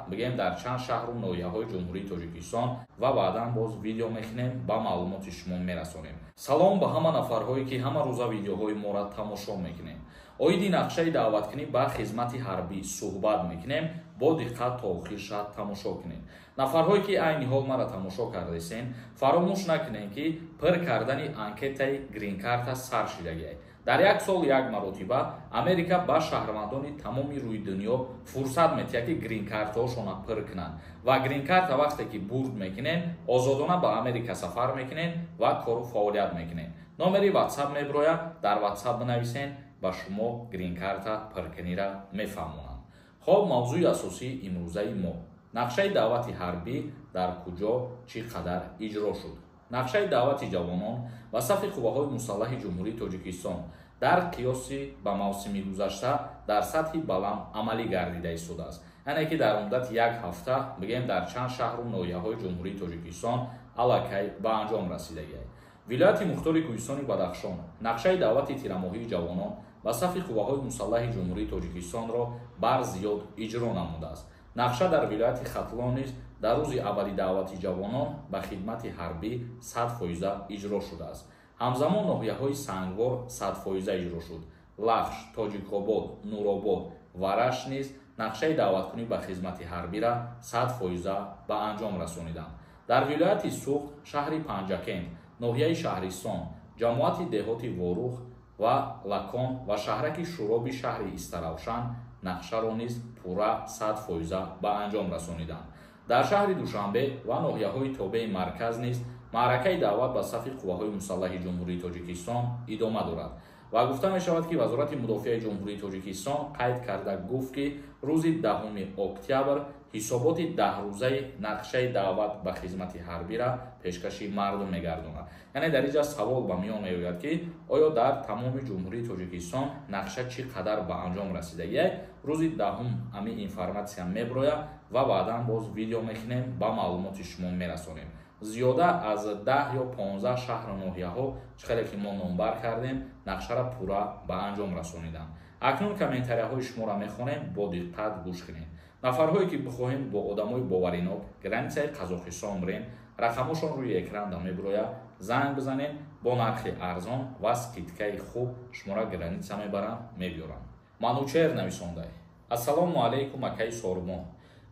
Бигем, дар чанд шаҳру ноҳияҳои Ҷумҳурии Тоҷикистон ва баъдан боз видео мекунем, ба маълумоти шумо мерасонем. Салом ба ҳама нафарҳое, ки ҳама рӯза видеоҳои моро тамошо мекунем. Оиди нақшаи даъваткунӣ ба хизмати ҳарбӣ суҳбат мекунем. Бо диққат то охирша тамошо кунед. Нафарҳое, ки айни ҳол маро тамошо кардесен, фаромӯш накунед, ки пур кардани анкетаи гринкарта сар шидагиай. Дар як сол як маротиба Америка ба шаҳрвандони тамоми рӯи дунё фурсат метиҳад, ки гринкартаҳошонро пур кунанд, ва гринкарта вақте ки бурд мекунед, озодона ба Америка сафар мекунед ва кору фаъолият мекунед. Номери Ватсап мебирояд, дар Ватсап бинависен, ба шумо гринкарта пуркуниро мефаҳмонанд. Хоб, мавзӯи асосии имрӯзаи мо: нақшаи даъвати ҳарбӣ дар куҷо чӣ қадар иҷро шуд. Нақшаи даъвати ҷавонон ба сафи қувваҳои мусаллаҳи Ҷумҳурии Тоҷикистон дар қиёси ба мавсими гузашта дар сатҳи баланд амалӣ гардида истодааст. Яъне ки дар муддати як ҳафта, бигем, дар чанд шаҳру ноҳияҳои Ҷумҳурии Тоҷикистон аллакай ба анҷом расидагиай. Вилояти Мухтори Кӯҳистони Бадахшон нақшаи даъвати тирамоҳии ҷавонон ба сафи қувваҳои мусаллаҳи Ҷумҳурии Тоҷикистонро бар зиёд иҷро намудааст. Нақша дар вилояти Хатлон низ дар рӯзи аввали даъвати ҷавонон ба хидмати ҳарбӣ 100 фоиза иҷро шудааст. Ҳамзамон ноҳияҳои Сангвор 100 фоиза иҷро шуд. Лахш, Тоҷикобод, Нуробод ва Рашт низ нақшаи даъваткунӣ ба хизмати ҳарбира 100 фоиза ба анҷом расониданд. Дар вилояти Суғд шаҳри Панҷакент, ноҳияи Шаҳристон, ҷамоати деҳоти Ворух ва Лакон ва шаҳраки Шӯроби шаҳри Истаравшан нақшаро низ пурра 100 фоиза ба анҷом расониданд. Дар шаҳри Душанбе ва ноҳияҳои тобеи марказ низ маъракаи даъват ба сафи қувваҳои мусаллаҳи Ҷумҳурии Тоҷикистон идома дорад ва гуфта мешавад, ки Вазорати мудофиаи Ҷумҳурии Тоҷикистон қайд карда гуфт, ки рӯзи 10 октябр ҳисоботи 10 рӯзаи нақшаи даъват ба хизмати ҳарбира пешкаши мардум мегардонад. Яъне дар инҷа савол ба миён меояд, ки оё дар тамоми Ҷумҳурии Тоҷикистон нақша чӣ қадар ба анҷом расидагиай. Рӯзи 10 ҳамин информатсия мебирояд ва баъдан боз видео мекунем, ба маълумоти шумо мерасонем. Зиёда аз 10 ё 15 шаҳру ноҳияҳо, чӣ хеле ки мо номбар кардем, нақшаро пурра ба анҷом расониданд. Акнун комментарияҳои шуморо мехонем, бо диққат гӯш кунед. Нафарҳое, ки бихоҳем бо одамои боваринок границаи Қазоқистон бирем, рақамошон рӯи экранда мебирояд, занг бизанед, бо нархи арзон ва скидкаи хуб шуморо граница мебаранд, мебиёранд. Манучер нависондай: «Ассалому алайкум, акаи Сорбон.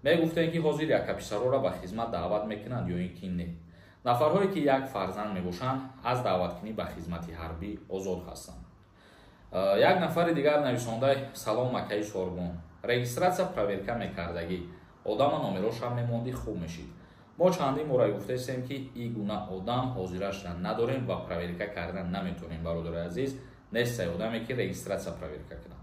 Мегуфтем, ки ҳозир якаписароро ба хизмат даъват мекунанд ё ин ки не?» Нафарҳое, ки як фарзанд мебошанд, аз даъваткунӣ ба хизмати ҳарбӣ озод ҳастанд. Як нафари дигар нависондай: «Салом, акаи Сорбон. Регистрация проверка мекардагӣ одама номерошам мемондӣ, хуб мешид. Мо чандин бора гуфтаистем, ки и гуна одам ҳозирашра надорем ва проверка кардан наметавонем. Бародари азиз, нестай одаме, ки регистрация проверка кунад».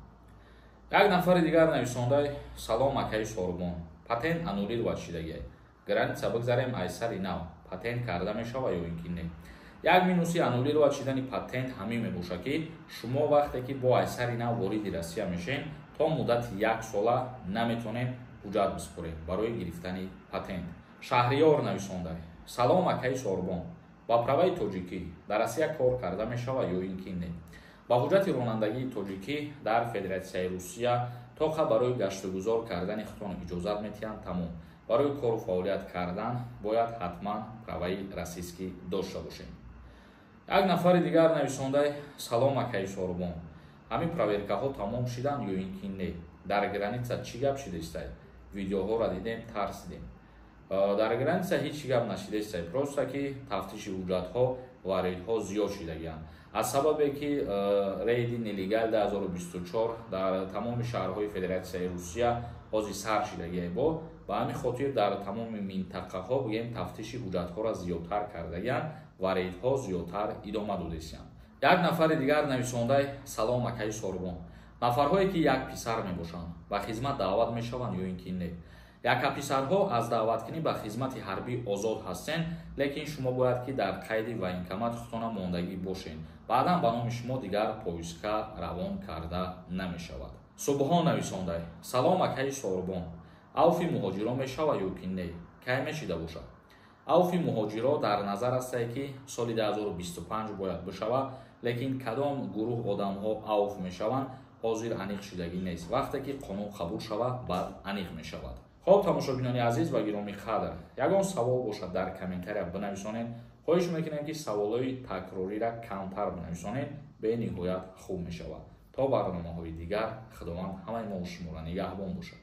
Як нафари дигар нависондай: «Салом, акаи Сорбон. Патент аннулировать шидагиай, граница бигзарем, ай сари нав патент карда мешава ё ин ки не?» Як минуси аннулировать шидани патент ҳамин мебошад, ки шумо вақте ки бо ай сари нав вориди Россия мешен, то муддати як сола наметонед ҳуҷҷат бисупоред барои гирифтани патент. Шаҳриёр нависондай: «Салом, акаи Сорбон. Ба праваи тоҷикӣ дар Россия кор карда мешава ё ин ки не?» Ба ҳуҷҷати ронандагии тоҷикӣ дар Федератсияи Русия тоқа барои гаштугузор кардани худтон иҷозат метиҳанд, тамом. Барои кору фаъолият кардан бояд ҳатман праваи российский дошта бошем. Як нафари дигар нависондай: «Салом, акаи Сорбон. Ҳамин проверкаҳо тамом шиданд ё ин ки не? Дар граница чӣ гап шидаистай? Видеоҳоро дидем, тарсидем». Дар граница ҳеҷ чӣ гап нашидаистай, просто ки тафтиши ҳуҷҷатҳо ва рейдҳо зиёд шидагианд, аз сабабе ки рейди нелегал 2024 дар тамоми шаҳрҳои Федератсияи Русия ҳозир сар шидагиай. Бо ба ҳамин хотир дар тамоми минтақаҳо, бигем, тафтиши ҳуҷҷатҳоро зиёдтар кардагианд ва рейдҳо зиёдтар идома додесиянд. Як нафари дигар нависондай: «Салом, акаи Сорбон. Нафарҳое, ки як писар мебошанд, ба хизмат даъват мешаванд ё ин ки не?» Якаписарҳо аз даъваткунӣ ба хизмати ҳарбӣ озод ҳастен, лекин шумо бояд ки дар қайди военкомат худтона мондагӣ бошед. Баъдан ба номи шумо дигар повестка равон карда намешавад. Субҳон нависондай: «Салом, акаи Сорбон. Авфи муҳоҷиро мешавад ё ки не? Кай мешида бошад?» Авфи муҳоҷиро дар назар астае, ки соли 2025 бояд бишавад, лекин кадом гурӯҳ одамҳо авф мешаванд, ҳозир аниқ шудагӣ нест. Вақте ки қонун қабул шавад, баъд аниқ мешавад. Хоб, тамошобинони азиз ва гиромӣ қадр, ягон савол бошад, дар комментария бинависонед. Хоҳиш мекунем, ки саволҳои такрорира камтар бинависонед, бениҳоят хуб мешавад. То барномаҳои дигар, Худованд ҳамаи мо шуморо нигаҳбон бошад.